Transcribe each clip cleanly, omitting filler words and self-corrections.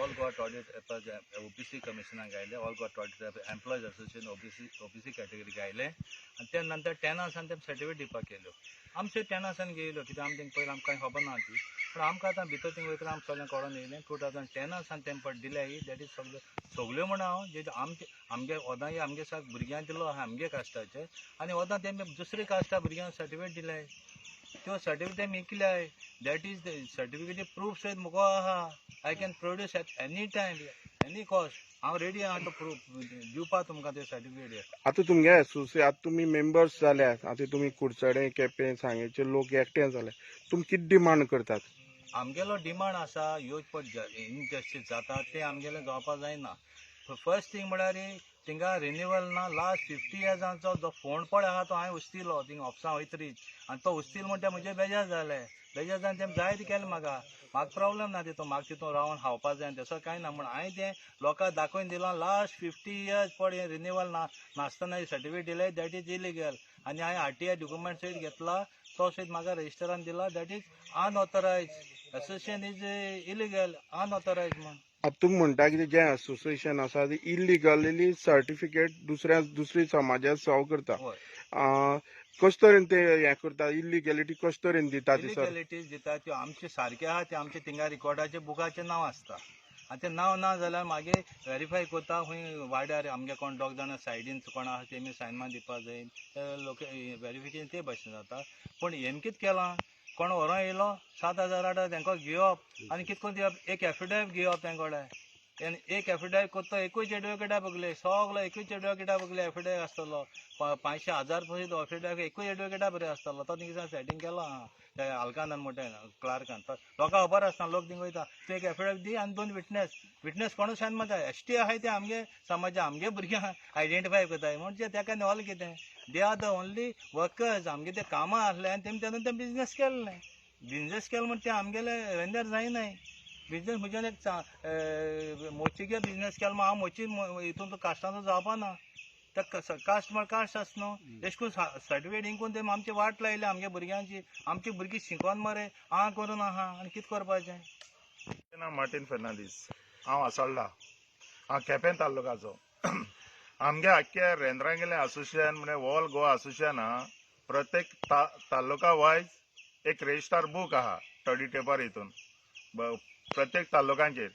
All Goa toddy tappers OBC कमिशनाक गायले, all Goa toddy tapper employees association OBC category गायले आनी त्या नंतर 10 सावन ते सर्टिफिकेट दिवपाक केल्यो. आमचे 10 सावन गेल्यो, कित्याक आमी तेंकां पयलीं आमकां कांय खबर ना ती. पूण आमकां आतां भितर थिंग वयतना आमकां सगळें कळोन येयलें. 2010 सावन तें पळय दिल्याय, that is सगळ्यो सगळ्यो म्हणून हांव जे आमचे आमगे ओदांय आमगे साक भुरग्यांक दिलो आहा आमगे कास्टाचे आनी ओदां तेमी दुसरे कास्टा भुरग्यांक सर्टिफिकेट दिल्याय. त्यो सर्टिफिकेट तेमी विकल्याय. That is सर्टिफिकेटी प्रूफ सयत मुगो आहा. I can produce at any time, any cost. हांव रेडी आहा तो प्रूफ दिवपाक तुमकां ते सर्टिफिकेट. आतां तुमगे एसोसिए, आतां तुमी मेंबर्स जाल्यात, आतां तुमी कुडचडें, केपें, सांगेचे लोक एकठांय जाले, तुमी कितें डिमांड करतात? आमगेलो डिमांड आसा, ह्यो पळय इनजस्टीस जाता तें आमगेलें जावपा जायना. फर्स्ट थिंग म्हळ्यार थिंगा रिन्युअल ना. लास्ट 50 इयर्सांचो जो फोंड पळय आहा तो हांवें उस्तिलो थिंगा ऑफिसां वयतरीच आनी तो उस्तिलो म्हणटा म्हजे बेजार जाले. बेजार जावन तें जायते केलें म्हाका. म्हाका प्रॉब्लम ना तितून, म्हाका तितून रावन खावपा जाय तसो कांय ना. पूण हांवें तें लोकांक दाखोवन दिलां, लास्ट 50 इयर्स पळय रिन्युअल ना नासतना सर्टिफिकेट दिले, that is illegal. आनी हांवें आरटीआय डॉक्युमेंट सयत घेतला, तो सयत म्हाका रजिस्टरान दिला. That is unauthorised association is illegal, unauthorised म्हण. आतां तुमी म्हणटा की जें एसोसिएशन आसा ते इलिगली सर्टिफिकेट दुसऱ्या दुसरी समाजाक सर्व करता. हय. कशे तरेन ते हें करता? इलिगेलिटी कशे तरेन दिता ती सर? इलिगॅलिटीज दिता त्यो आमचे सारके आहा ते आमचे थिंगा रिकॉर्डाचे बुकाचें नांव आसता आनी तें नांव ना जाल्यार मागीर वेरीफाय करता खंय वाड्यार आमगे कोण दोग जाणां सायडीन कोण आहा तेमी सायन मारून दिवपा जाय. ते लोक वेरिफिकेशन ते भाशेन जाता. पूण हेम कितें केलां, कोण व्हरोन येयलो 7000 आठ तेंकां घेवप आनी कितें करून दिवप, एक एफिडेवीट घेवप तेंक कडेन आनी एक एफिडेवीट करता. एकूच एडवोकेटा बगले सगलो, एकूच एडवोकेटा बगले एफिडेवीट आसतलो. 500 हजार पयशे एफिडेवीट एकूच एडवोकेटा बरें आसतलो. तो थिंगसान सेटींग केलो आहा त्या आल्कांदान मोठे क्लार्कान. तो लोकांक खबर आसना, लोक थिंग वयता. तूं एक एफिडेवीट दी आनी दोन विटनेस. विटनेस कोणूच सायन मारता, एसटी आहाय ते आमगे समाजा आमगे भुरग्यांक आयडेंटिफाय करताय. म्हणजे तेका न्हय कितें, they are the only workers. आमगे ते कामां आसले आनी तेमी तेन्ना ते बिजनेस केल्ले. बिजनेस केलो म्हण ते आमगेले रेंदेर जायनाय. बिजनेस म्हज्यान एक मोचीगे बिजनेस केलो म्हण हांव मोची हितून कास्टाचो जावपा ना. ते कास्ट म्हळ्यार कास्ट आस न्हू. एश करून सर्टिफिकेट इंकून ते आमची वाट लायली आमगे भुरग्यांची. आमची भुरगीं शिकोन मरे आं करून आहा आनी कितें करपाचें? म्हजें नांव मार्टीन फेर्नांदीस. हांव आसोल्डा, हांव केपें तालुकाचो. आमगे आख्खे रेंद्रांगेलें असोसिएशन म्हणजे ऑल गोवा असोसिएशन आहा. प्रत्येक तालुका वायज एक रजिस्टर बूक आहा टॉडी टेपर हितून प्रत्येक तालुकांचेर.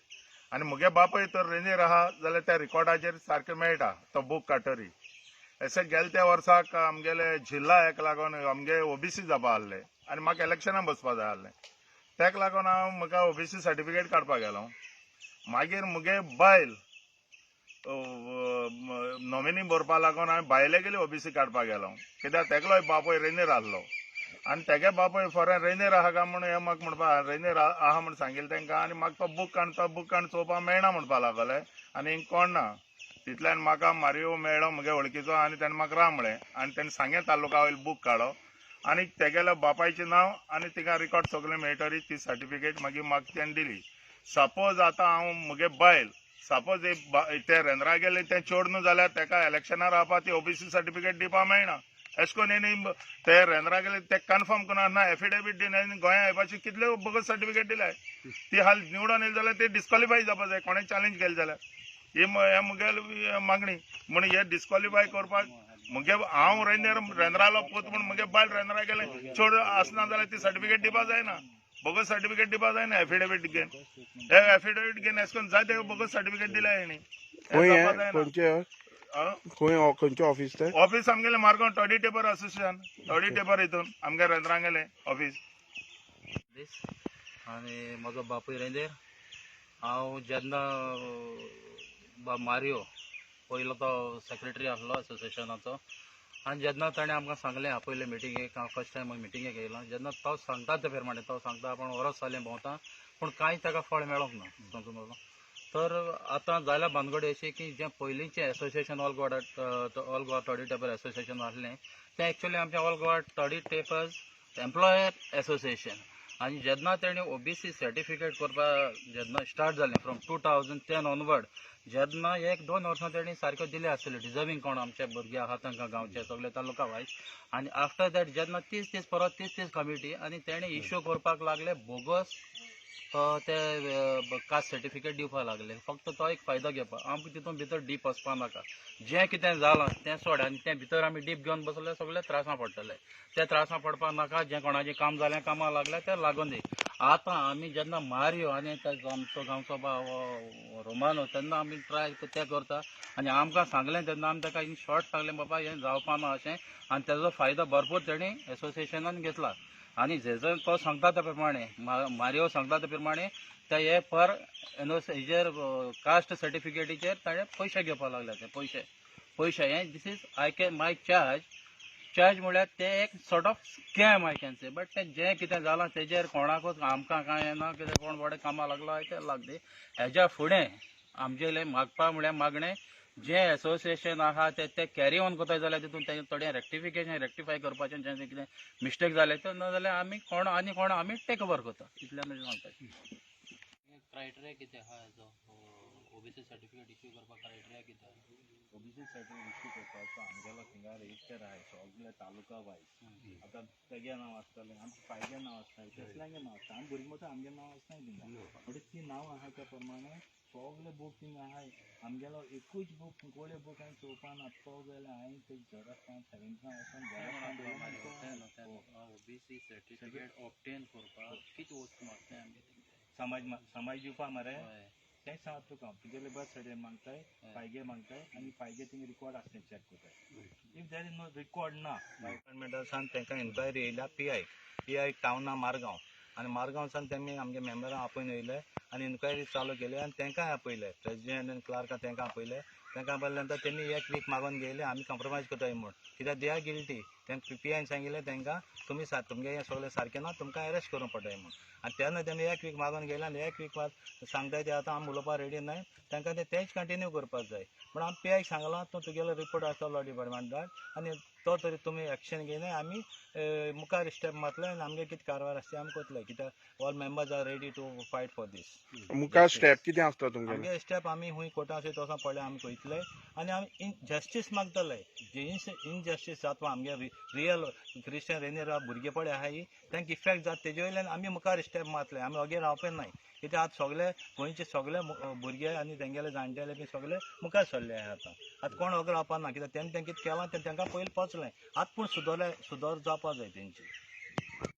आनी मुगे बापूय तर रेंदेर आहा जाल्यार त्या रिकॉर्डाचेर सारकें मेळटा तो बूक काडटरी. एसे गेले त्या वर्साक आमगेले जिल्ला हेका लागून आमगे ओबीसी जावपा आहले आनी म्हाका इलेक्शनाक बसपा जाय आहलें. तेका लागून हांव म्हाका ओबीसी सर्टिफिकेट काडपाक गेलो. मागीर मुगे बायल नॉमिनी भरपा लागून हांवें बायलेगेली ओबीसी काडपाक गेलो, कित्याक तेगलोय बापूय रेंदेर आहलो आनी तेगे बापूय फोरेन रेंदेर आहा काय म्हूण हे म्हाका म्हणपा रेंदेर आहा म्हूण सांगिल्लें तांकां. आनी म्हाका तो बूक काड, तो बूक काड चोवपाक मेळना म्हणपा लागले आनी हिंग कोण ना. तितल्यान म्हाका मारियो मेळ्ळो म्हगे वळखीचो आनी तेणें म्हाका राव म्हळें आनी तेणें सांगें तालुका वयलो बूक काडलो आनी तेगेल्या बापायचें नांव आनी थिंगा रिकॉर्ड सगळें मेळटरी ती सर्टिफिकेट मागीर म्हाका तेणें दिली. सपोज आतां हांव म्हगे बायल सपोज ते रेंद्रा गेले तें चोड न्हू जाल्यार तेका इलेक्शनार रावपा ती ओबीसी सर्टिफिकेट दिवपा मेळना. एशें करून हेणी ते रेंद्रा गेले ते कन्फर्म करून ना एफिडेवीट दिवन गोंया येवपाची कितल्यो बोगस सर्टिफिकेट दिल्याय. ती हाल निवडून येयली जाल्यार ती डिस्क्वॉलिफाय जावपा जाय कोणें चॅलेंज केली जाल्यार. ही हे मुगेली मागणी म्हण हे डिस्क्वॉलिफाय करपाक मुगे हांव रेंदेर रेंद्रालो पूत म्हूण मुगे बायल रेंद्रा गेले चड आसना जाल्यार ती सर्टिफिकेट दिवपा जायना. बोगस सर्टिफिकेट दिवपा जायना. एफिडेवीट घेवन, हे एफिडेवीट घेवन एशें करून जायते बोगस सर्टिफिकेट दिल्या हेणी. हें खंय जावपा हें जायना. खंयचे? खंय खंयचें ऑफिस तें? ऑफिस आमगेलें Margao toddy taper association, toddy taper हितून आमगे रेंद्रांगेलें ऑफिस. दीस आनी म्हजो बापूय रेंदेर. हांव जेन्ना मारियो पयलो तो सेक्रेटरी आसलो एसोसिएशनाचो आनी जेन्ना ताणें आमकां सांगलें आपयलें मिटिंगेक, हांव फर्स्ट टायम मिटिंगेक येयलां. जेन्ना तो सांगता ते प्रमाणे तो सांगता आपूण वरस जालें भोंवता पूण कांय ताका फळ मेळोंक ना समजून वचो. तर आतां जाल्या भानगड अशी की जें पयलींचें association all Goa toddy taper association आसलें तें एक्चुअली आमचें all Goa toddy tappers employer association. आनी जेन्ना तेणी ओबीसी सर्टिफिकेट करपाक जेन्ना स्टार्ट जालें फ्रॉम 2010 ऑनवर्ड, जेन्ना एक दोन वर्सां तेणी सारक्यो दिले आसतल्यो डिजर्वींग कोण आमचे भुरगे आहा तांकां गांवचे सगळे तालुका वायज. आनी आफ्टर that जेन्ना तीच तीच परत तीच तीच कमिटी आनी तेणी इश्यू करपाक लागले बोगस. ते कास्ट सर्टिफिकेट दिवपाक लागले. फक्त तो एक फायदो घेवपाक, आमकां तितून भितर डीप वचपा नाका. जें कितें जालां तें सोड आनी तें भितर आमी डीप घेवन बसले सगळे त्रासां पडटले. ते त्रासां पडपाक नाका. जें कोणाचें काम जालें कामां लागलें तें लागून दी. आतां आमी जेन्ना मारयो आनी आमचो गांवचो रोमानो तेन्ना आमी ट्राय तें करता आनी आमकां सांगलें तेन्ना आमी ताका इन शॉर्ट सांगलें बाबा हें जावपा ना अशें. आनी तेजो फायदो भरपूर तेणी एसोसिएशनान घेतला. आनी जेजो तो सांगता त्या प्रमाणे मारियो सांगता त्या प्रमाणे ते हे पर हेजेर कास्ट सर्टिफिकेटीचेर ताणें पयशे घेवपाक लागले. ते पयशे पयशे हे this is I can my charge charge म्हळ्यार ते एक sort of scam I can say. But तें जें कितें जालां तेजेर कोणाकूच आमकां कांय येना. कितें कोण बरें कामां लागलो तें लागली. हेज्या फुडें आमगेलें मागपा म्हळ्यार मागणें जें एसोसिएशन आहा ते ते कॅरी ऑन करता जाल्यार तितून तें थोडें रेक्टिफिकेशन रेक्टिफाय करपाचें जें कितें मिस्टेक जालें तें, ना जाल्यार आमी कोण आनी कोण आमी टेक ओवर करता इतलें आमी सांगता. क्रायटेरिया कितें आहा हेजो ओबीसी सर्टिफिकेट इश्यू करपाक क्रायटेरिया कितें आहा? ओबीसी सर्टिफिकेट इश्यू करपाचो आमगेलो थिंगा रजिस्टर आहाय सगळे तालुका वायज. आतां तेगे नांव आसतलें, आमचें पायगे नांव आसता, तेसल्यांगे नांव आसता, आमी भुरगीं मोठो आमगे नांव आसनाय थिंगा. म्हणजे ती नांवां आहाय त्या प्रमाणे सगळे बूक थिंगा आहाय. आमगेलो एकूच बूक कोळे बूक हांवें चोवपा ना. तो जाल्यार हांवें ते झेरोक्स काडून सेवेंथान वचोन झेरोक्स काडून ओबीसी सर्टिफिकेट ऑब्टेन करपाक कितें वस्तू मागताय आमगे? समाज समाज दिवपा मरे तेंच सांगता तुका. तुगेले बर्थ सर्टिफिकेट मागताय, पायगे मागताय आनी पायगे थिंगा रिकॉर्ड आसता तें चॅक करताय. If there is no record ना डिपार्टमेंटासान तांकां एन्क्वायरी येयल्या पी I टावना मारगांव आनी मारगांव सावन तेमी आमगे मेंबरां आपोवन येयले आनी इन्क्वायरी चालू केली आनी तांकांय आपयले प्रेजिडेंट आनी क्लार्कां तांकां आपयले. तांकां आपयले नंतर तेमी एक वीक मागून घेयले आमी कंप्रोमायज करताय म्हूण, कित्याक they are guilty. तें पी आयन सांगिल्लें तांकां तुमी तुमगे हें सगळें सारकें ना, तुमकां एरेस्ट करूंक पडटलें म्हूण. आनी तेन्ना तेमी एक वीक मागून घेयले आनी एक वीक सांगताय ते आतां आमी उलोवपाक रेडी नाय, तांकां ते तेंच कंटिन्यू करपाक जाय. पूण आमी पी आयक सांगलां तूं तुगेलो रिपोर्ट आसता लॉ डिपार्टमेंटान आनी तो तरी तुमी एक्शन घेयनाय, आमी मुखार स्टेप मारतले आनी आमगे कितें कारवाय आसता ती आमी करतले, कित्याक all members are ready to fight for this. मुखार स्टेप कितें आसता तुमगेलें? आमगे स्टेप आमी खूंय कोर्टान वचून तसो पडले आमी वयतले आनी आमी जस्टीस मागतले. जे इनजस्टीस जाता आमगे रियल क्रिश्चन रेनेर भुरगे पळय आहाय तांकां इफेक्ट जाता तेजे वयल्यान आमी मुखार स्टेप मारतले. आमी वगैरे रावपे नाय, कित्याक आतां सगळे गोंयचे सगळे भुरगे आनी तेंगेले जाणटेले बी सगळे मुखार सरले आहाय. आतां आतां कोण वगैरे रावपा ना, कित्याक तेणें तें कितें केलां तें तांकां पयलीं पोचलें. आतां पूण सुदर जावपा जाय तेंची.